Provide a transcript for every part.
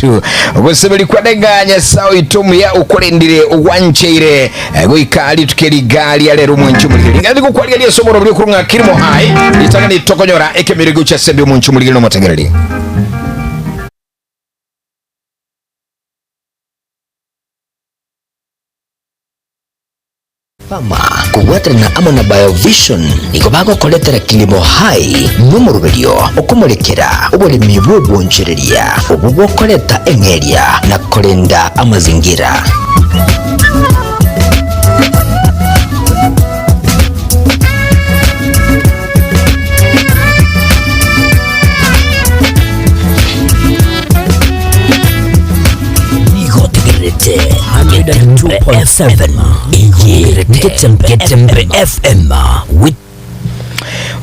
isato. Ogosaberi kwane ng'a Nyasae oito omuya okorendire ogwancheire goika rituko eri iga ria rero omwanche omorigeri. Ng'a nigokwarigeria ase omorobori okorwa ng'a Kilimo High ritang'ani tokonyora ekemeri gochia ase embe omwanche omorigeri na omotegereri. Fama kobwaterana amo na Biovision nigo bagokoretera Kilimo Hai nomoroberio okomorekera oboremi bw'obwonchoreria obwo bokoreta eng'eria na korenda amazingira. Nigo otegererete Getembe FM. Eye Getembe Getembe FM with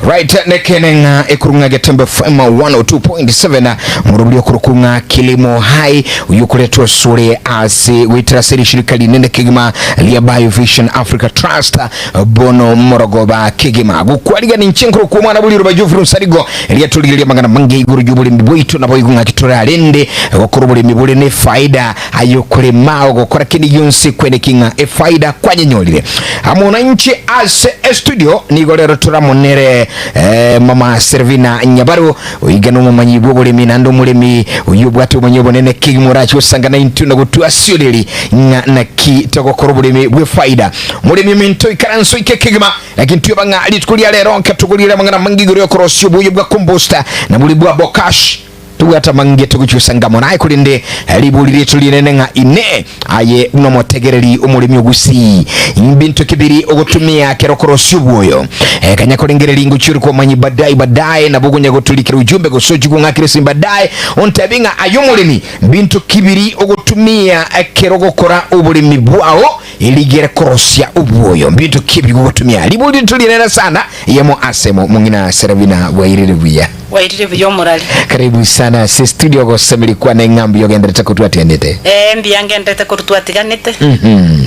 Right, nekene ng'a ekurung'a Getembe FM 102.7 muruburi okurukung'a Kilimo Hai uyu kuretwa sure ase goitera ase rishirika rinene kegima lia Biovision Africa Trust bono morogoba kegima gokwarigani inche nkorokwa omwana bori ruba Geoffrey Nsarigo riaturigeria amang'ana mange igoro y'oboremi bwaito nabo igo ng'aki torarende gokora oboremi bore ne faida Aye okorema ogokora kende gionsi kweneki ng'a efaida kwanyenyorire. Amo nainche ase estudio nigo rero toramonere eh, mama Servina Nyabaro oiga nomomanyi bw'oboremi naende omoremi oyio obwate obomanyi obonene kegima orache gosanga naintwe na gotwasioreri ng'a naki togokora oboremi bw'efaida. Moremi ominto ikaranse oike kegima lakini tweba ng'a rituko ria rero nkatogorire amang'ana amange igoro yokorosia oboyo bwa compost na bori bwa bokash Tobwate amange togochusa ngamo naye, korende ribori riaito rinene ng'a Inee! Aye buna omotegereri omoremi o gusii, mbinto ki biri ogotumia kero okorosia obwoyo? Kanya korengereria ngochia ore komanyi baadaye baadaye, nabo okonya gotorikera ujumbe gose ochie kong'akera esimi baadaye ontebi ng'a aye omoremi, mbinto ki biri ogotumia ekero ogokora oboremi bwao erigere korosia obwoyo? Mbinto ki ebi ogotumia? Ribori riaito rinene sana, eyemo asemo mong'ina Serafina bwairire buya. Bwairire buya omorari. Karibu sana ase studio gosemeri kwane ng'a mbuya ogenderete korwa twatiganete. Ee, mbuya ngenderete korwa twatiganete,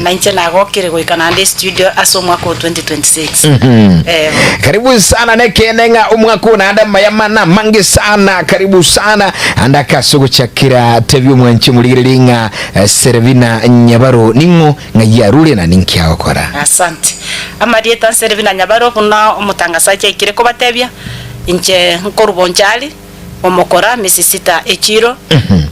na inche nagokire goika naende estudio ase omwaka o 2026. Ee bo. Karibu sana nekeene ng'a omwaka oyo naende amaya mana amange sana karibu sana ande akase ogochakera tebi omwanchi omorigereria ng'a eh, Serevina Nyabaro ning'o ng'ai arure na ninki agokora. Asante. Amarieta Serevina Nyabaro buna omotangasaji aikire kobatebia. Inche nkorwa Bonchari, omokora Misisita echiiro,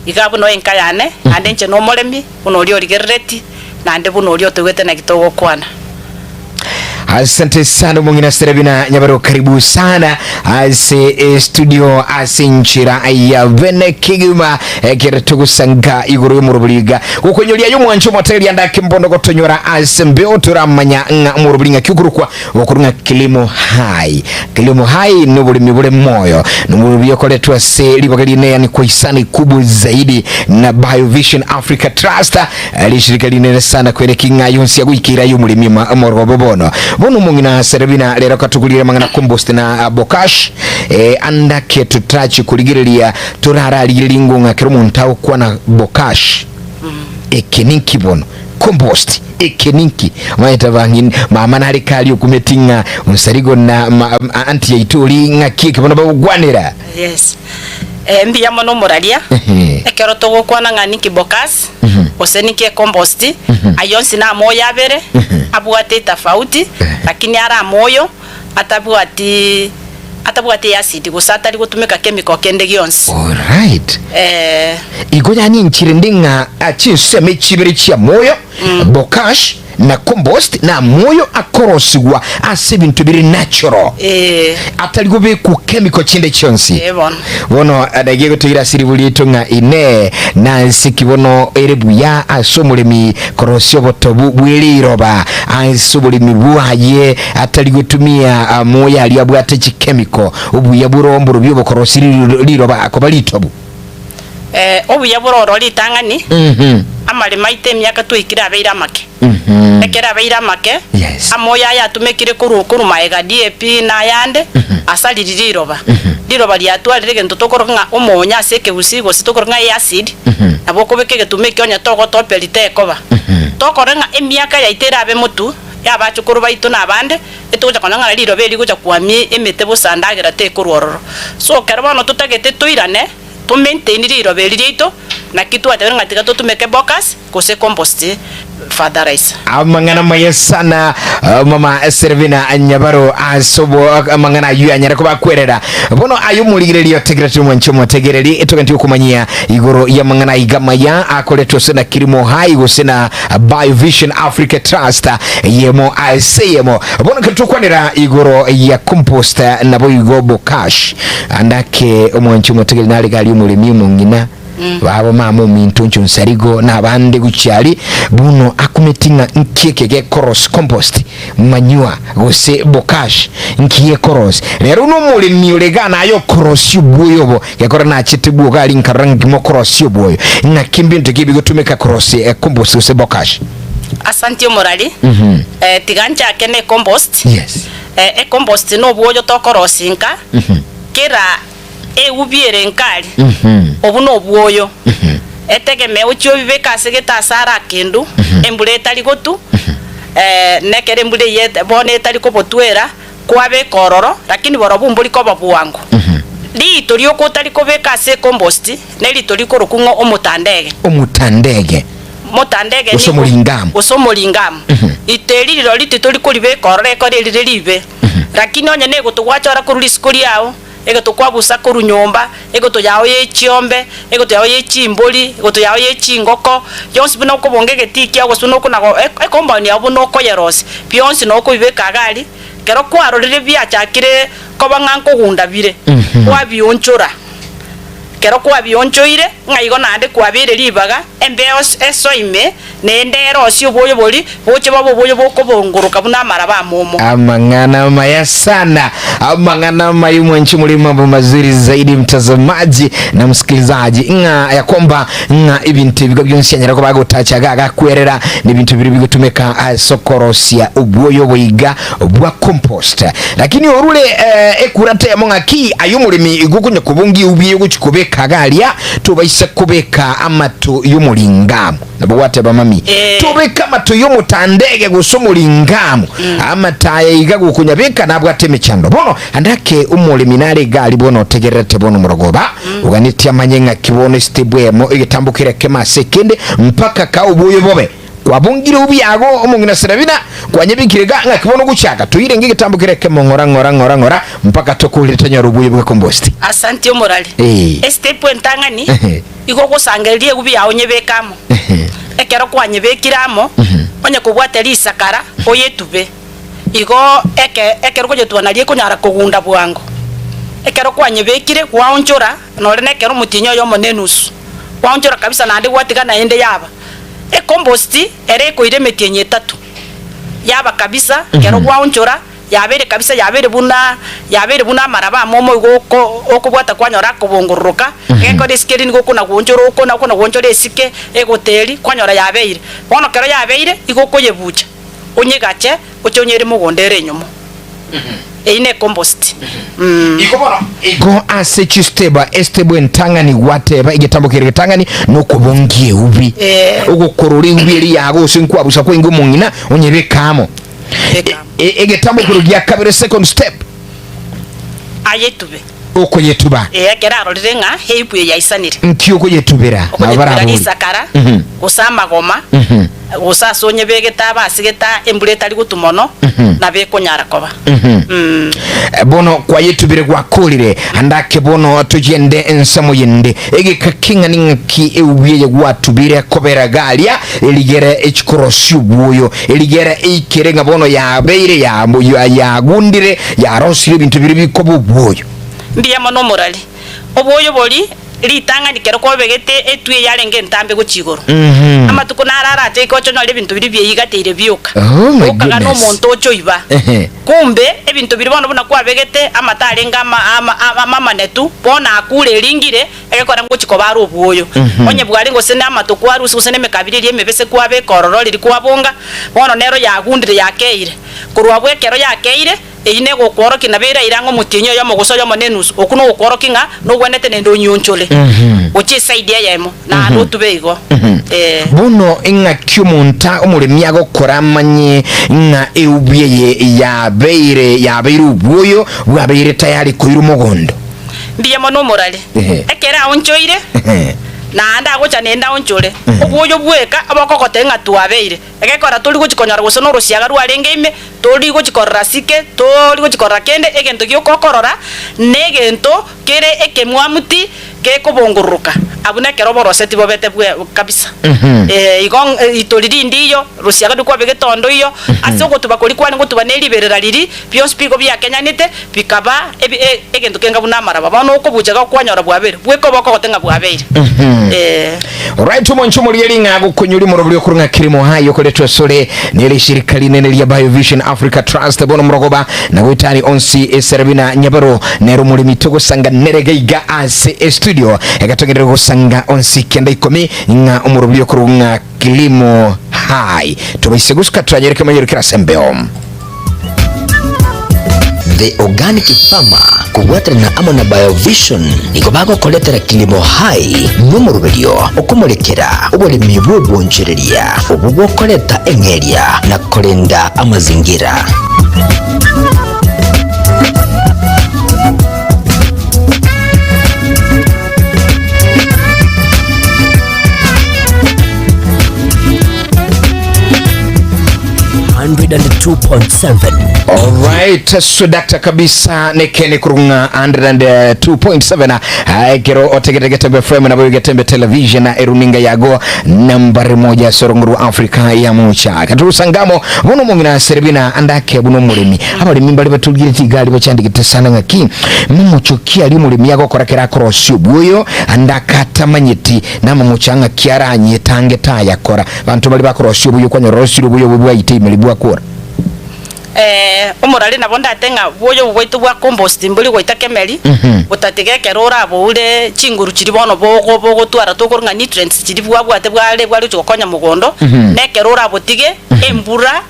iga abwo noo enka yane, naende inche nomoremi, buna oria origerereti, naende buna oria otoigwete naki togokwana. Asante sana omong'ina Serabina Nyabaro, karibu sana ase eh, studio ase enchera ya bene kegima ekere togosanka igoro y'omorobori iga gokonyoria aye omwancho omotegeria ndake mbono gotonyora ase mbeo toramanya ng'a omorobori ng'aki okorokwa Gokorwa ng'a Kilimo Hai. Kilimo Hai noboremi bore moyo, noboremi okoretwa ase ribaga rine yani kwa hisani kubwa zaidi na Biovision Africa Trust, rishirika rinene sana kwereki ng'a yonsi agoikeira y'omoremi omorogoba bono. Bono omong'ina Serabina rero katugurire amang'ana compost na bokash eh, andake totachi korigereria torararigereria ngo ng'a kero omonto agokwana bokash eke ninki bono compost Eke ninki? Omanyete abang'ina, mama nare kari okumeti ng'a onsarigo na ma, aunty yaito ori ng'aki eke bono bagokwanera. Yes. Eh, mbuya mono omoraria, ekero togokwana ng'a ninki bokas, gose ninki ecompost, ayio onsi na amoyo abere, abwate etafauti, lakini are amoyo atabwati atabwati eacid gose atari gotumeka chemical kende gionsi. Alright. Eh. Igo yaani enchera ende ng'a chinsemo echibere chi'amoyo, bokash, na compost na amoyo akorosigwa ase ebinto bire natural. Eh. Atari gobekwa chemical chinde chionsi. Eh, bono. Bono naki egotoira ase ribu riaito ng'a inee nase ki bono ere buya ase omoremi korosia obotobu bwe riroba ase oboremi bwaye atari gotumia amoyo aria abwate chichemical, obuya bore mborobio obokorosia riroba koba ritobu? Eh, obuya bore oro ritang'ani, amaremo aito emiaka twaikire abeire amake. Ekero abeire amake, Yes. amoyo aya atumekire korwa korwa magega DAP na ayande, asariri riroba. Riroba riatwarire egento tokoroka ng'a omonyo ase ekegusii gose tokoroka ng'a eacid, nabo okobeka egetuma ekio onye togotopia ritekoba. Tokore ng'a emiaka yaito erabe motu, ya abachokoro baito na abande, etogocha konyora ng'a riroba eri rigocha kwamia emete bosa endagera tekorwa ororo. So ekero bono totagete toirane, to maintain riroba eri riaito. Naki twatebire ng'a tiga totumeke bokash gose compost fertilizer. Amang'ana maya sana mama Servina Nyabaro ase obo amang'ana ayio anyare kobakwerera bono aye omorigereria otegerete omwanchi omotegereri etogenti okomanyia igoro y'amang'ana aiga maya akoretwe ase na Kilimo Hai gose na Biovision Africa Trust eyemo ase eyemo bono ekero tokwanera igoro ya compost naboigo bokash andake omwanchi omotegereri nare gari omoremi omong'ina Babo mama ominto inche onsarigo na abande gochia aria, bono akumeti ng'a nki eke gekoros compost, manure gose bokash, nki gekoros. Rero buna omoremi ore igaa naye okorosia obwoyo obo, gekora nachete bwogo aria nkarora ng'aki mokorosia obwoyo, ng'aki mbinto ki ebigotumeka korosia compost gose bokash? Asanti omorari, tiga nchake ne compost. Yes. Ecompost nobwoyo tokorosia nka, kera Eubi ere nkari, obu nobwoyo, etegemee ochie obibeke ase gete ase are akendu, embura etari gotu, nekero embura eyio bono etari kobotwera, kwabeka ororo, lakini borobwo mbori koba bwango. Rito rioka otari kobeka ase ecompost, nerito rikorokwa ng'a omotandege. Omotandege. Motandege Gose nigo, omoringamu. gose omoringamu. Rito eri rirorio titori koribeka ororo ekero erire ribe, lakini onye negotogwachora korwa risiko riao, Egeto kwabusa korwa nyomba, egoto yao ye chiombe, egoto yao ye chimbori, egoto yao ye chingoko, yonsi buna okobonga egetii kiao gose buna okona ecompany yao buna okoyerosia, bionsi noo okobibeka iga aria, ekero kwarorire biachakire koba ng'a nkogunda bire, kwabionchora. Ekero kwabionchoire, ng'a igo naende kwabeire ribaga, embeo esoe ime, naende erosie obwoyo boria, boche bobe obwoyo bokobongoroka buna amaraba amomo. Amang'ana amaya sana, amang'ana amaya mwanchi muri mambo mazuri zaidi mtazamaji na msikilizaji, ng'a ya kwamba ng'a ebinto ebigo bionsi anyara koba agotacha iga agakwerera nebinto biria bigotumeka ase okorosia obwoyo boiga bwa compost. Lakini orure eh, ekura teyemo ng'aki aye omoremi igo okonya kobongia eubi ogochi kobeka iga aria tobaisa kobeka amato y'omoringamu. Nabo gwateba mami, Eh. tobeka amato y'omotandege gose omoringamu amato aya iga gokonyabeka nabwate emechando. Bono ande ake omoremi nare iga aria bono otegererete bono omorogoba oganetie amanye ng'aki bono estep eyemo egetambo kere ekemo ase ekende mpaka ka oboyo bobe. Kwabongire obiago omong'ina Serabina, kwanyebekire iga ng'aki bono ogochaka, toirenge egetambo kere ekemo ng'ora ng'ora ng'ora ng'ora mpaka tokorire tonyore obuya bwe kombosti. Asanti omorari. Eh. Estep entang'ani, Ehe. igo ogosangereria egubi yao onyebeke amo. Ehe. Ekero kwanyebekire amo, onye kobwate risakara oyetube. Igo eke ekero okoyetuba nario ekonyara kogunda bwango. Ekero kwanyebekire, gwaonchora, nore nekero omotienyi oyomo na enusu, gwaonchora kabisa naende gwatiga naende yaba. Ekompost ere ekoira emetienyi etato, yaba kabisa, ekero gwaonchora, yabeire kabisa yabeire buna yabeire buna amaraba amo omoigo oko okobwata kwanyora akobongororoka, egekora esike eria nigo okona goonchora okona okona goonchora esike egoteri, kwanyora yabeire. Bono ekero yabeire, igo okoyebucha, onyegache, oche onyeire mogondo ere enyumo. Eyio ne compost. Igo bono igo ase chisteba estebo entang'ani gwateba egetambo kere getang'ani nokobongia eubi Eh. ogokorora eubi eri yago gose nkwabusa kwenge omong'ina onyebeke amo Beka amo. E- egetambo kero gia kabere second step Ayetube. Okoyetuba. Ee, ekero arorire ng'a heibu eye yaisanire. Nki okoyetubera? Nabo Okoyetubera barabori. risakara, Mhm. gose amagoma, Mhm. gose ase onyebegete abe ase gete embura etari gotwa mono, Mhm. nabo ekonyara koba. Mhm. Mm. Eh, Bono kwayetubire gwakorire, ande ake bono togende ensemo yende. Egeka king'ani ng'aki eubi eye gwatubire kobera garia, erigere echikorosia obwoyo, erigere eikere ng'a bono yabeire ya- ya- yagundire, Yarosirie ebinto biria bikoba obwoyo. Mbuya mono omorari. Obwoyo boria ritang'ani kero kwabegete etui eyarenge entambe gochia igoro. Amatuko naro arache goika oche onyore ebinto biria bieigateire bioka. Oh my Okaga goodness. nomonto oche oiba. Ehe. Kumbe ebinto biria bono buna kwabegete amato arenge ama ama ama amanetu, bono akure eringire, egekora ngochia koba are obwoyo. Onye bware gose na amato kwarusia gose na emekabiri eria emebese kwabeka ororo riria kwabonga, bono nero yagundire yakeire. Korwa abwo ekero yakeire, eyio negokworokia nabo eraire ang'e omotienyi oyomo gose oyomo na enusu, okwo nogokworokia ng'a nogwenerete naende onyionchore gochia esaidi eyemo, naende otube igo. Ee. Bono ing'aki omonto omoremi agokora amanye ng'a eubi eye yabeire yabeire obwoyo bwabeire tayari koirwa mogondo? Mbuya mono omorare. Ehe. Ekero aonchoire, Ehe. Naende agocha naende aonchore obwoyo bweka obokogotebia ng'a twabeire. Egekora tori gochi konyora gose norosiaga rwarenge ime, tori gochi korora sike, tori gochi korora kende, egento gioka okorora negento kere ekemwamu ti gekobongororoka. Abwo nekero oboroseti bobete bwe kabisa. Ee, igo itori rinde iyo, rosiaga rikwabegete ondo iyo, ase ogotuba koria kwarenge gotuba ne riberera riria, bionsi pi igo biakenyanete, bikaba ebi e egento kenga buna amaraba. Bono okobucha iga kwanyora bwabeire, bweka obokogote ng'a bwabeire. Ee. Alright, omonche omorieri ng'a gokonyori morobori okorwa ng'a Kilimo Hai okoretwa asore nere eshirika rinene ria Biovision Africa Trust bono morogoba na goetani onsi eserabina nyabaro nere omoremi togosanga nere gaiga ase estudio egatogerere gosanga onsi kenda ikomi ng'a omorobori okorwa ng'a Kilimo Hai tobaise gosuka twanyereke mayero kera ase embeo. The Organic Farmer kobwaterana amo na Biovision nigo bagokoretera Kilimo Hai nomoroberio okomorekera oboremi bw'obwonchoreria obwo bokoreta eng'eria na korenda amazingira. Alright, sudakta kabisa nekene kurunga 102.7 ekero otegete Getembe FM nabo Getembe Television na eruninga yago nambari moja soronguru Africa ya mucha katurusangamo bono mong'ina Seribina andake buno omoremi abaremi mbare batugire tigari bachandigete sana ng'aki momochoki ari omoremi agokora kera akorosia obwoyo andakatamanyeti Namamocha ng'aki aranyetange tayakora. Abanto baria bakorosia obuya okonyora orosire obuya obwo bwaita imeri bwakora. Omorari nabo ndate ng'a bwoyo obo bwaito bwa compost mbori goita kemeri, gotatiga ekero oraboure chinguru chiria bono bogo bogotwara tokorwa ng'a nutrients chiria bwabwate bware bware gochia gokonya mogondo, na ekero orabotige embura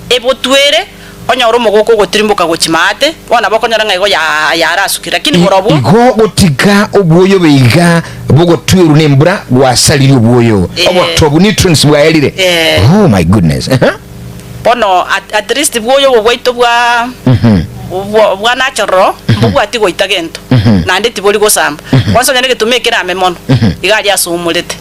ebotwere Onyore omogoko ogotirimboka gochia maate, bono nabo okonyora ng'a igo yarasukire, lakini borobwo. Igo gotiga obwoyo beiga bogotwerwa nembura gwasaririe obwoyo obotobu nutrients bwaerire oh my goodness ehe. Bono at least bwoyo obo bwaito bwa bwa natural mbobwati goita gento naende tibori gosamba. Kwanza onye negetuma ekerame mono iga aria ase oumorete.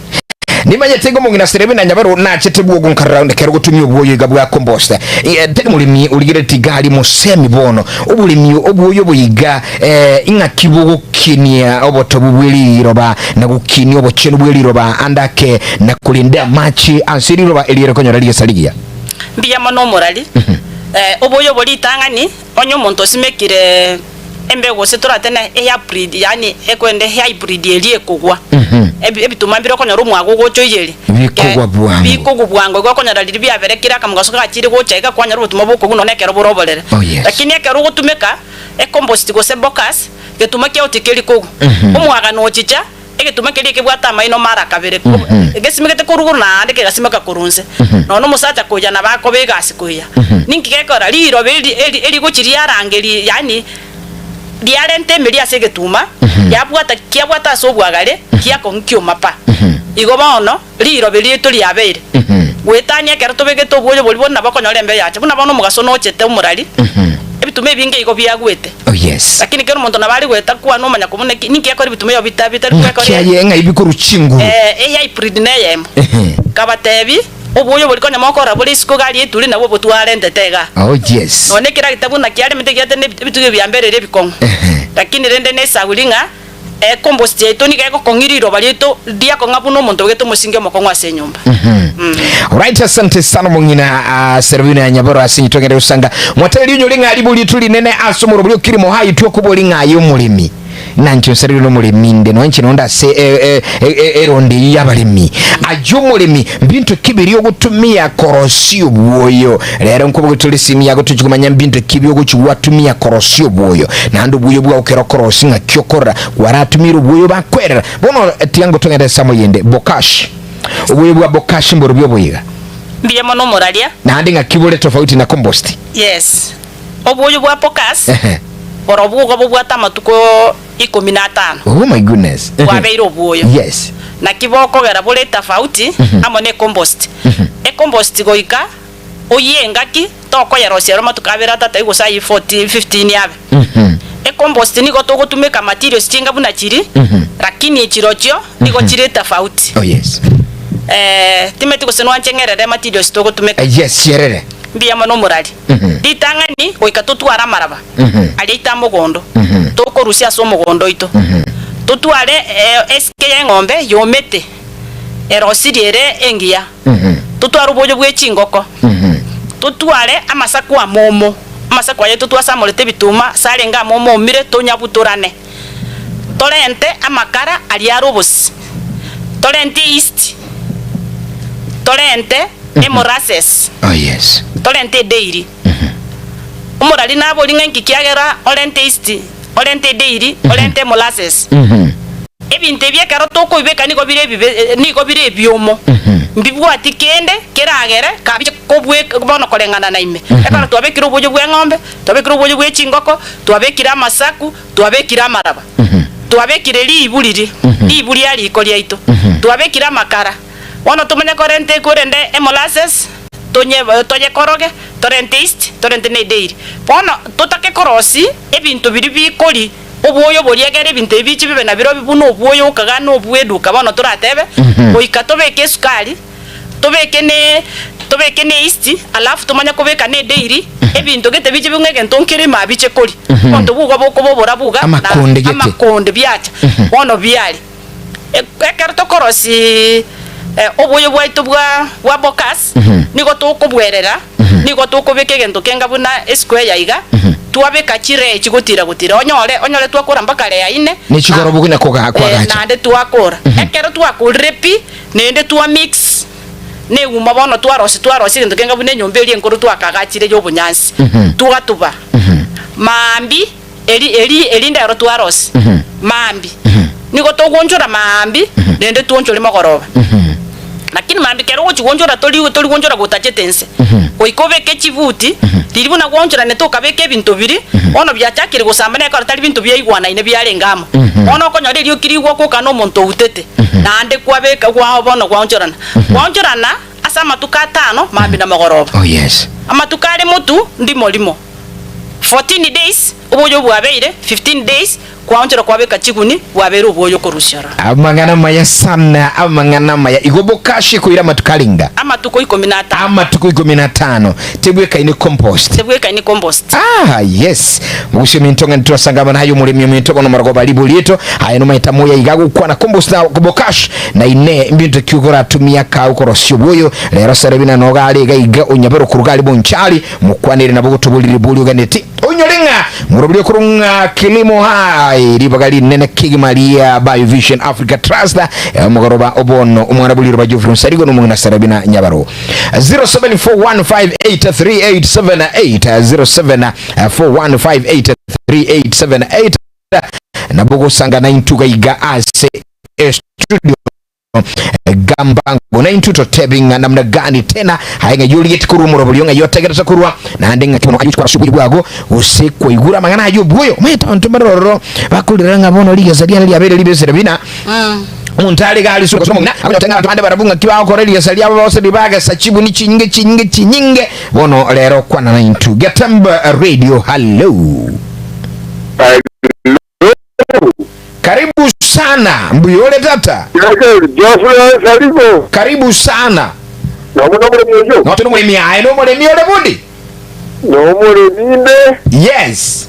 Nimanyete iga omong'ina Serebi na Nyabaru nachete bwogo nkarora onde kero gotumia obwoyo iga bwa compost. Eh, tari moremi origereti iga aria mosemi bono. Oboremi obwoyo boiga eh, ing'aki bogokinia obotobu bwe riroba na gokinia obochenu bwe riroba ande ake na korenda amache ase riroba eriere konyora rigesa rigiya. Mbuya mono omorari. Eh, oboyo obo ritang'ani onye omonto osimekire Embegu gose toratene ehybrid, yaani ekwende hybrid eria ekogwa. Ebi- Ebituma mbire okonyora omwaga ogocha oiyerie. Bikogwa bwango. Bikogwa bwango igo okonyora riria biaberekire akamogaso gachire gocha iga kwanyora obotuma bokogwa nonya ekero bore oborere. Oh, yes. Lakini ekero ogotumeka ecompost gose bocas, getuma kiao tikeri kogwa. Omwaga nochicha, egetuma keria ekebwate amaino mara kabere, gesimegete korwa igoro naende kegasimeka korwa inse. Nonya omosacha koyia nabo akoba egasi koyia. Ninki gekora? Riroba eri eri erigochia riarangeria yaani riarenta emeria ase egetuma, yabwata kiabwata ase obwagare, giakong'u kioma pa. Igo bono, riroba riaito riabeire goetania ekero tobegete obwoyo boria bono nabo okonyora embeo yacha. Buna bono omogaso nochete omorari, ebituma ebinge igo biagwete. Oh yes. Lakini kera omonto nabo are goeta kwana omanya kobuna ki ninki ekora ebituma ebio bita bitari Ng'aki gwekora aye ng'ai bikorwa chinguru. Eh, ehybrid neyemo. Ehe. Nkabatebi, obwoyo boria konya mokorora bore isiko iga aria eturi nabwo obotwarentete igaa. Oh yes. Nonya ekeragita buna kiaremete giate ne ebitugo ebi biambere erio ebikong'u. Ehe. Lakini rende nesauri ng'a ecompost yaito nigo egokong'ia riroba riaito riakong'a buna omonto obegete omosingi omokong'u ase enyomba. Alright, asante sana omong'ina uh, Servina Nyaboro ase intwe ngende gosanga mwatereria onyore ng'a ribu ritu rinene ase omorobori okirimo hai twe okobori ng'a aye omoremi nanche onsarire nomoremi inde noinche nonde ase e, e, e, e, erondi eyio y'abaremi aye omoremi mbinto ki biria ogotumia korosia obwoyo rero nkoboge tore simu yago tochi komanya mbinto ki biogochi gwatumia korosia obwoyo naende obwoyo bwao kero okorosia ng'aki okorora gwaratumire obwoyo bakwerera bono tiga ngotong'ere esamo yende bokash Oboyo bwa bokashi mborobio oboiga. Mbuya mono omoraria. Naende ng'aki bore tofauti na kombosti? Yes. Oboyo bwa bokash Ehe. borobwo igo bobwate amatuko ikomi na atano. Oh my goodness. Ehe. Bwabeire obwoyo. Yes. Naki bokogera bore etafauti amo ne compost. Ecompost goika oyie engaki tokoyerosia ero amatuko abere atato gose ayio 14, 15 abe. Ecompost nigo togotumeka materials chinga buna chiri. Lakini echirochio nigo chire etafauti. Oh yes. Eh, timeti gose nwanche ng'erere materials togotumeka. Eh, yes, sierere. Mbuya mono omorari. Ritang'ani goika totware amaraba aria aito amogondo, tokorusia ase omogondo oito. Totware eh, esike y'eng'ombe yomete, erosirie ere engiya. Totware oboyo bwe chingoko. Totware amasaku amomo, amasaku aya totwasamorete ebituma ase arenge amomo omire tonyabutorane. Torente amakara aria are obosi, torente east, torente emolasses, Oh yes. torente edeiri. Omorari nabori ng'a inki kiagera orente east, orente edeiri, orente emolasses. Ebinto ebi ekero tokoibeka nigo bire ebibe, eh, nigo bire ebiomo, mbibwati kende keragere kabiche kobweka bono koreng'ana na ime. Ekero twabekire oboyo bw'eng'ombe, twabekire oboyo bwe chingoko, twabekire amasaku, Twabekire amaraba, twabekire riibu riria, riibu ria riko riaito, twabekire amakara. Bono tomanye korenta ekorende emolasses, tonye toyekoroge, torente yeast, torente ne dairy. Bono totake korosia ebinto biria bikori obwoyo boria egere ebinto ebi biche bibe nabirobio buna obwoyo okaga na obweduka bono toratebe, goika tobeke esukari. Tobeke ne tobeke ne yeast alafu tomanye kobeka ne dairy ebinto gete biche bing'we egento nkere ime abiche kori obonto buga bokoba oborabu iga na Amakonde gete. amakonde biacha bono biari ekero tokorosi oboyo bwaito bwa bwa bocas nigo tokobwerera nigo tokobeka egento kenga buna esquare iga twabeka chiree chigotira gotira onyore onyore twakora mpaka rea ine Ne chigorobo buna koga kwagacha. naende twakora ekero twakorire pi. Naende twa mix neuma bono twarosia twarosia egento kenga buna enyomba eria enkoro twakagachire y'obonyansi twatuba maambi eri eri erinde ero twarosia maambi nigo togoonchora maambi naende twonchore mogoroba lakini maambi kero ogochi goonchora tori tori goonchora gotachete inse goika obeke chibuti riria buna gwaonchoranete okabeka ebinto biria bono biachakire gosamba nekero tari binto biaigwanaine biarenge amo bono okonyora erioki rigwokoka na omonto outete. Naende kwabeka gwao bono gwaonchorana. Gwaonchorana ase amatuko atano, mambia na mogoroba. Oh yes. Amatuko are motu ndimo rimo. 14 days oboyo bwabeire, 15 days kwaonchora kwabeka chiguni bwabeire oboyo okorusia ororo. Amang'ana maya sana, amang'ana maya. Igo bokashi koira amatuko arenga? Amatuko ikomi na atano. Amatuko ikomi na atano. Tebwekaini compost. Tebwekaini compost. Ah, yes. Mogusii ominto ng'a nitwasanga amana aye omoremi ominto bono omorogoba ribu rieto aye nomaete amoya iga agokwana compost na bokash na ine mbinto ki okoratumia kau korosia obwoyo rero serebina noga are iga iga onyabere okoruga ari bonchari mokwanere nabo gotoborire ribori oganeti onyore ng'a morobori okorwa ng'a kilimo hai ribaga rinene kegima ria Biovision Africa Trust omogoroba obono omwana boriroba Geoffrey Onsarigo nomong'ina Serebina Nyabaro 0741583878 0741583878 nabo gosanga naintwe iga ase estudio gambango naintwe totebi ng'a namna gani tena aye ng'a yorigeti korwa omoroborio ng'a yotegerete korwa naende ng'a kimono ayio ase obuya bwago gose kwaigure amang'ana ayio obuoyo omanyete abanto mbare ororo bakorera ng'a bono rigesa riane riabeire ribesere bina Omonto are iga aria gose omong'ina akonyote ng'a abanto bande barabwo ng'aki bagokora rigesa riabo bonsi ribagesa chibuni chinyinge chinyinge chinyinge. Bono rero kwana naintwe. Getembe Radio, hallo. Hallo. Karibu sana. Mbuya ore tata? Geoffrey Saligo. Karibu sana. Nabo nomoremi oyio? Note nomoremi aye nomoremi ore bundi? Nomoremi inde. Yes.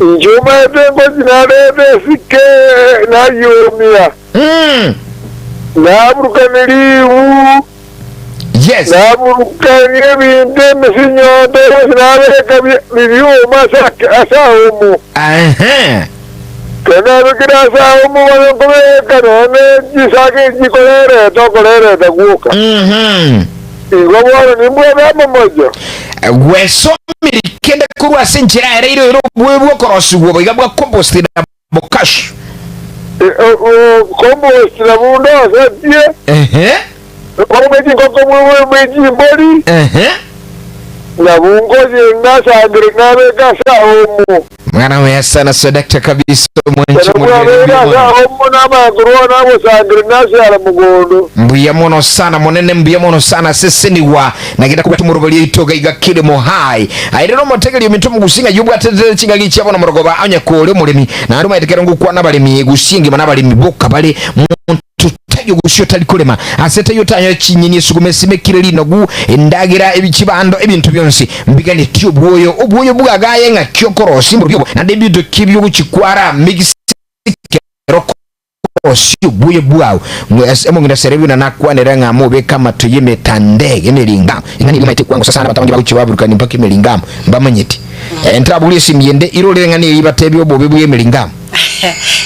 Inche omanyete ngochi narete esike nayiomia, Naburukania riibu, Naburukania ebinto emesinyonto yonsi nabeka bibioma ase aomo. Ekero nabekire ase aomo bono nkobeka nonya ne chisake chikorereta okorereta gwoka. Igo bono nimbwate amamocho. Gwesomiri kende korwa ase enchera ere ire ere obobe bw'okorosigwa boiga bwa compost na bokash. Compost nabwo ndosetie, Ehe. bwe chinkoko bwe chimbori, Ehe. Nyabungosi nasangire nabeka ase aomo. Mwana omuya sana swadakta kabisa omwanchi Ekero omorwere bwabeire mbuya ase mono. aomo namanya korwana nabosangire nasiara mogondo. Mbuya mono sana monene mbuya mono sana sesenigwa nagenda kobwata omorobori oito iga iga kilimo hai aye rero omotegeria ominto omogusi ng'ai obwatete chingaki chia bono morogoba onye kore omoremi naende omanyete kero ngokwana abaremi gusii engima nabaremi boka bare monto taiyo gusii otari korema ase taiyo otanyore chinyeni esuguma esimekire rinogu endagera ebi chibando ebinto bionsi mbiganetie obwoyo obwoyo bwagaye ng'aki okorosia mborobio obo naende ebinto ki biogochikwara mix kero Orosie obuya bwao. Omong'ina Serebina nakwanere ng'a mobeke amato y'emetandege emeringamu. Eng'ana eria omanyete kwangosa sana abanto abange bagochia baburukania mpaka emeringamu mbamanyeti. Ntabogorie esimi ende irorere eng'ana eria batebie obobe bw'emeringamu.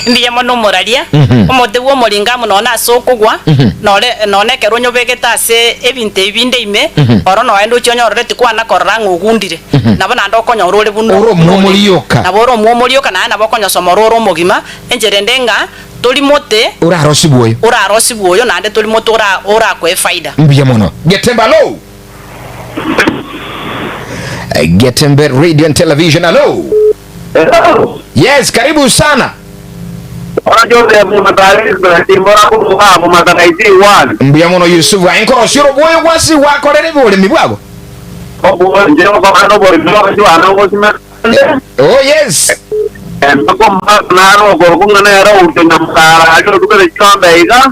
Mbuya mono omoraria, omote bw'omoringamu nonya ase okogwa, nore nonya ekero onyobegete ase ebinto ebi binde ime, oro nonya ndoche onyorore tikwana korora ng'a ogundire. Nabo naende okonyora ore buna Ore buna ore. omwomorioka. Nabo ore omwomorioka naende nabo okonyosoma ore ore omogima, Enchera ende ng'a tori mote Orarosibwe oyo. orarosibwe oyo, naende tori mote ora orakoe efaida. Mbuya mono. Getembe alo! Getembe Radio and Television alo! Hello. Yes, karibu sana. Ora Joseph Mumatari Timbora kuruga Mumatara isi one. Mbuya mono Yusufu. Aye nkorosia oroboyo gwasi gwakorera eboremi bwabo. Obo nje okobana oboremi bw'abana ngosimeka. Oh yes. Mpaka omogaka naro okorokwa ng'a nere ourte nyamosara aria orugere chiombe iga,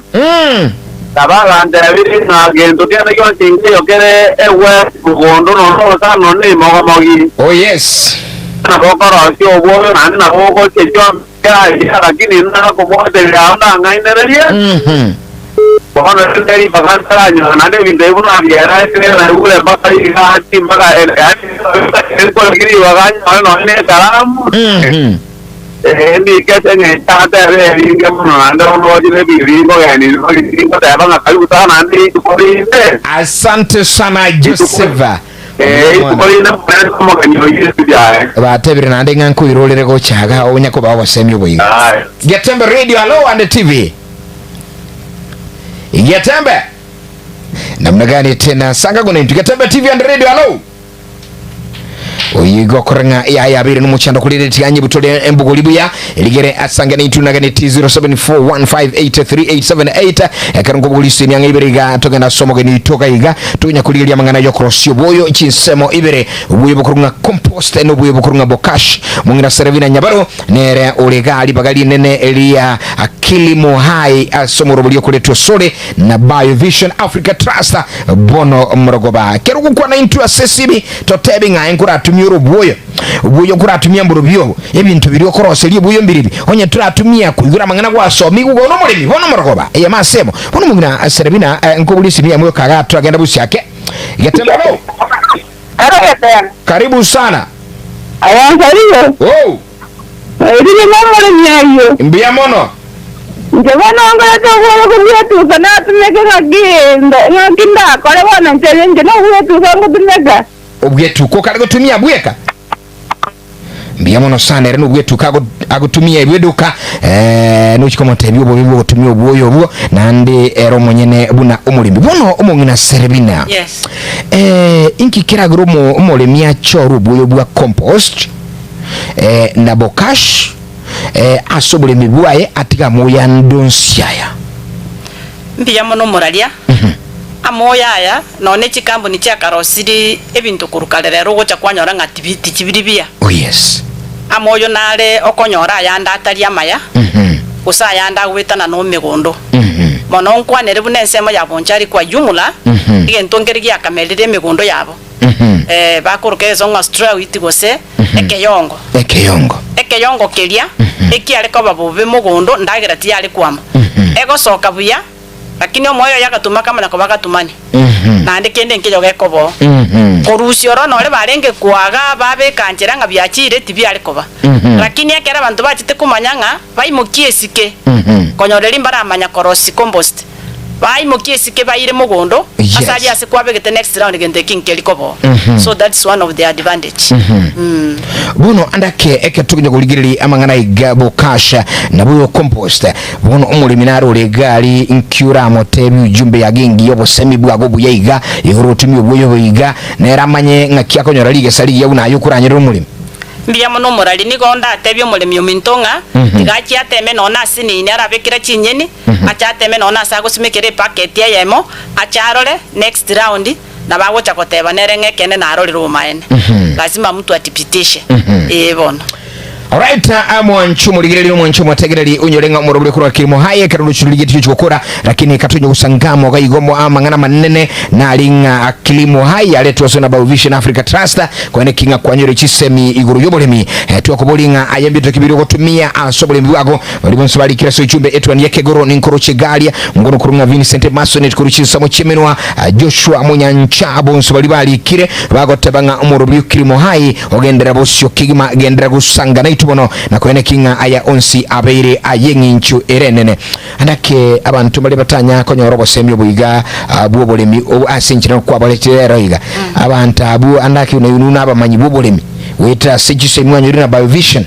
nabo agantebirie ng'a gento kende gionsi nkeiyo kere egwe mogondo nonya orosana nonya neimogomogi. Oh yes. Nabo okorosia obwoyo naende nabo ogochia chiombe chiaye, lakini nakobwateria ao ndang'ainererie. Bono rende ribaga ntaranyora naende ebinto ebi buna biaerete naigure mpaka rigati mpaka yaani nkorigi ribaga nyore nonye na ekaramu eh, ndike ase eng'encho atebe ebinge mono naende bono gochire ebinto bikogenia ngoteba ng'a karibu sana naende rituko rinde. Asante sana Joseph. Eh, rituko rinde morente omogeni oyio ase biaye. Batebire naende ng'a nkoirorere gocha iga onya kobaa obosemi oboiga. Aye. Getembe Radio hello and TV. Getembe. Namna gani tena sanga gona intu Getembe TV and Radio hello. Oyo igo okoreng'a yaya yabeire nomochando korende tiganye butore embogori buya erigere asange na intu nagane T0741583878 ekero nkobogori ase emiang'a ibere iga togenda ase omogeni oito iga iga tonya korigereria amang'ana yokorosia oboyo chinsemo ibere oboyo bokorwa ng'a compost na oboyo bokorwa ng'a bokash mong'ina Serevina Nyabaro Nere ore iga ribaga rinene ria Kilimo Hai ase omoroberio okoretwa asore na Biovision Africa Trust bono morogoba. Kero ogokwana intwe ase esibi totebi ng'a nkoratumie ore obwoyo obwoyo nkoratumia mborobio obo ebinto biria okoroseria obwoyo mbiribi onye toratumia koigora amang'ana gwasomigwe igo nomoremi bono morogoba eyemo ase emo bono omong'ina Serabina nkoboria esimi yamo yoka iga twagenda bosiake Getembero. Karibu sana. Aye Oh. Erinde nomoremi ayio. Mbuya mono. Inche bono nkorete obworo kobwetuka natumeke ng'aki ng'aki ndakore bono inche inche nobwetuka ngotumeka. Obwetuka okare gotumia bweka. Mbuya mono sana ere nobwetuka agotumia ebweduka eh, nochi komotebia obobe bwogotumia obwoyo obwo naende ere omonyene buna omoremi bono omong'ina Serebina Yes. eh, inki keragere omo, omoremi achore obwoyo bwa compost eh, na bokash eh, ase oboremi bwaye atiga amoyo ande onsi aya. Mbuya mono omoraria, amoyo aya nonya ne chikambuni chiakarosirie ebinto korwa kare rero ogocha kwanyora ng'a tibi tichibiri biya. Oh yes. Amoyo nare okonyora ayande atari amaya, gose ayande agoetana nomegondo. Mono nkwanere buna ensemo ya Bonchari kwa jumla, egento nkere giakamerire emegondo yabo. Eh, bakoroka egesongo ng'a straw wheat gose ekeyongo. Ekeyongo. Ekeyongo keria ekiare koba bobe mogondo, ndagera tiyare kwama. Egosoka buya, lakini omoyo oye agatuma akamanya koba agatumani. Naende kende nkeyo gekoba oo. Korusia oro nore barenge koaga babeka nchera ng'a biachire tibiare koba. Lakini ekero abanto bachete komanya ng'a baimokie esike, konyora erio mbaramanya korosia compost. Baimokia esike baire mogondo, Yes. ase aria ase kwabegete next round gento eki nkeri koboo. So that's one of the advantage. Mm. Bono andake eke tokonya korigereria amang'ana iga bokasha naboyo compost bono omoremi nare ore egari nki oramotebi ujumbe yage engiya obosemi bwago obuya iga igoro otumie obwoyo obo iga nere amanye ng'aki akonyora rigesa rigiya buna aye okoranyerera omoremi. Mbuya mono omorari, nigo ndatebie omoremi ominto ng'a tiga achie ateme nonya ase nini arabe kera chinyeni, ache ateme nonya ase agosimekera epaketi eyemo, ache arore next round nabo agocha goteba nere ng'a ekeene narorire obomaene. Lazima mtu athibitishe. Ee bono. Alright, mwancho morigereria omwancho motegereri onyore ng'a omorobori korwa kirimo haye ekero rochuru rigetie gochi gokora lakini katonye gosangamo iga igo mo amang'ana manene nari ng'a kilimo hai aretwe ase na Biovision Africa Trust Kwene ki ng'a kwanyore chisemi igoro y'oboremi? Twakoboria ng'a aye mbinto ki biria ogotumia ase oboremi bwago? Baria bonsi barikire ase echumbe etuani y'ekegoro ninkoroche Galia, ngono korwa ng'a Vincent Masonet korwa chinsemo chi'emenwa, Joshua Monyancha, bonsi baria barikire bagoteba ng'a omorobio Kirimohai ogenderera bosio kegima, genderera gosanga naitwe bono, na kwene ki ng'a aya onsi abeire ay'eng'encho ere enene. Naki abanto mbaria batanya konyora obosemi obo iga bw'oboremi obo ase enchera kwabaretire rero iga. Abanto abwo andake buna inwe nabamanyi b'oboremi goetera ase chisemi mwanyorire na Biovision.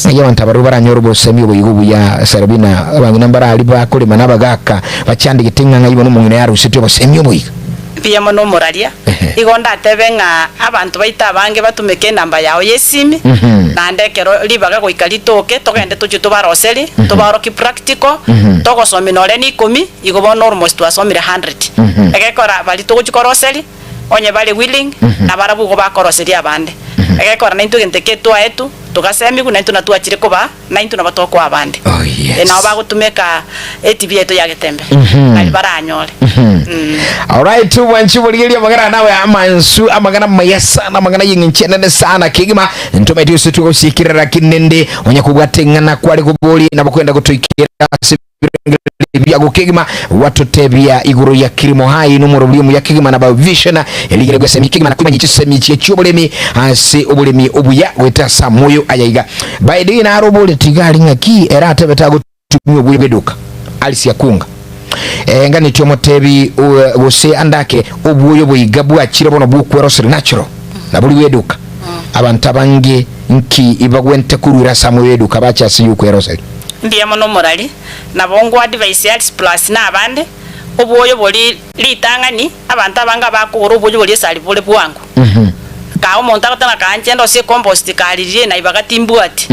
Ng'ai abanto abarobwo baranyore obosemi obo iga obuya Sarabina abang'ina mbarari bakorema na abagaka bachandegete ng'a ng'ai bono omong'ina yarusetie obosemi obo iga. Mbuya mono omoraria. Igo ndatebe ng'a abanto baito abange batumeke enamba yao y'esimi, naende ekero ribaga goika ritoke, togende tochie tobaroseri, tobaorokie practical, togosomia nore na ikomi, igo bono almost twasomire hundred. Egekora baria togochia koroseri, onye bare willing, nabarabwo igo bakoroseria abande. Egekora naintwe egento eke twaetwe, togasemigwa, naintwe natwachire koba. Naintwe nabo tokoa abande. Oh, yes. Nabo bagotumeka etibi yaito ya getembe, nari baranyore. Alright, bwanchi borigeria amagana nawe amansu amagana maya sana amagana y'eng'encho enene sana kegima ntomaete ase togosiekera lakini nende onye kobwata eng'ana kware kobori nabo kwenda gotoikera ase ebirengererio biago kegima gwatotebia igoro ya kirimo hai nomorobori omuya kegima na biovision erigere gwesemi kegima na kwimanya chisemi chie chioboremi ase oboremi obuya goeta ase amoyo aya iga by the way naro oboreti iga ari ng'aki ere atebete agotumia obuya bw'eduka Alice Akunga eh, nganeti omotebi gose andake obwoyo boiga bwachire bono bwokweroseri natural nabori bw'eduka abanto abange nki ibagwente koruera ase amoyo y'eduka bache ase yokweroseri. Mbuya mono omorari, nabo ngwa advice Alice plus na abande, obwoyo bori ritang'ani, abanto abange abakogora obwoyo boria esari bore bwango. Kaa omonto agoteba ng'a kaa inche ndosie ecompost kariririe naibaga timbwati.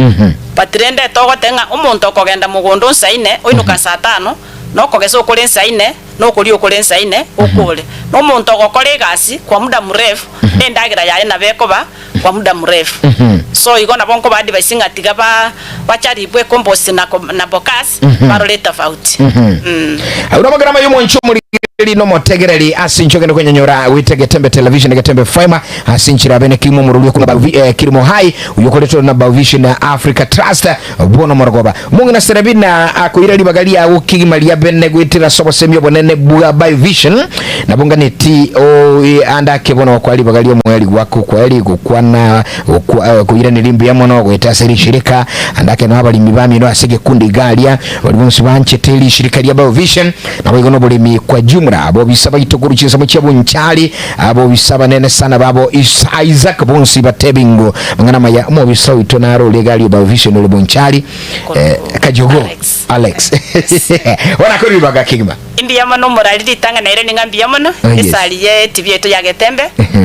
But rende togoteba ng'a omonto okogenda mogondo nsaine, oinoka saa tano, na okogesa okore nsaine, na okoria okore nsaine, okore. Na omonto ogokora egasi kwa muda mrefu, na endagera yaye nabo ekoba kwa muda mrefu. So igo nabo nkoba advise ng'a tiga ba bacharibwe compost na na bokas barore etofauti. Mm. Agwo namagera amaya omwancho omorigereria na omotegereri ase inche ogende kwenyonyora goita Getembe Television na Getembe FM ase enchera bene kirimo omorori okuna Bavi, eh, kirimo hai oyo okoretwa na Bauvision Africa Trust bono morogoba omong'ina Serabina akoira ribaga riago kegima ria bene goetera ase obosemi obonene bwa Biovision nabo nganeti o, eh, ande ake bono kwa ribaga ri'omoeri gwako kweri gokwana gokwa, eh, koiraneria mbuya mono goeta ase rishirika ande ake nao abarimi bamino ase egekundi iga aria Baria bonsi banchete rishirika ria Biovision, naboigo noboremi kwa jumla, abobisa baito korwa chinsemo chia Bonchari, abobisa abanene sana babo Isaac bonsi batebi ngo mang'ana maya omobisa oito naro ore iga aria Biovision ore Bonchari eh, Kajogo Alex. Alex bono akore ribaga kegima. Mbuya mono omorari ritang'ani naire ning'a mbuya mono Oh, yes. esari ye etibi yaito ya Getembe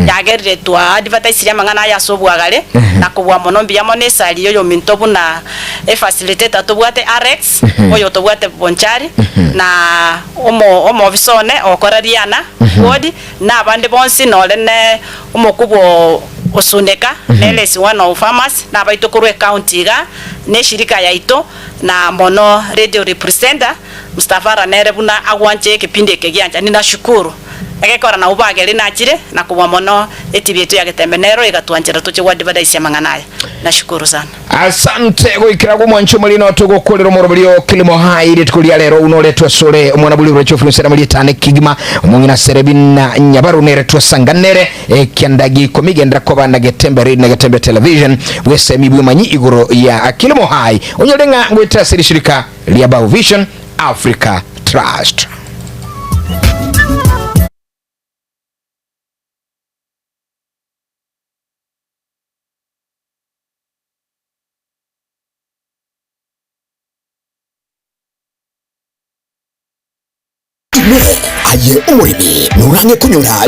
yagerire twa advertisirie amang'ana aya ase obwagare na kobua mono mbuya mono esari yoyominto buna Efacilitator tobwate Alex, oyo tobwate Bonchari, na omo omofisa one ogokora Riana Ward, na abande bonsi nore ne omokubwa o Osuneka, nere is one of farmers, na abaito korwa ecounty igaa, na eshirika yaito, na mono radio representer Mustafara nere buna agwanche ekepindi eke giancha. Ninashukuru. Egekora nabwo bageri nachire na kobua mono etibi yaito ya Getembe nero egatwanchera toche goadvertise amang'ana aya. Nashukuru sana. Asante goikera gw'omwancho omorino togokorera omoroberi o Kilimo High rituko ria rero unoretwe asore omwana buri oroche ofurunsera muri etano ekegima omong'ina Serebina Nyabaru nere twasanganere ekianda gikomi gendera koba na Getembe Radio na Getembe Television bwesemi bwemanyi igoro ya Kilimo High onyore ng'a ngoetera ase rishirika ria Bao Vision Africa Trust. Aye omoremi, norang'e konyora.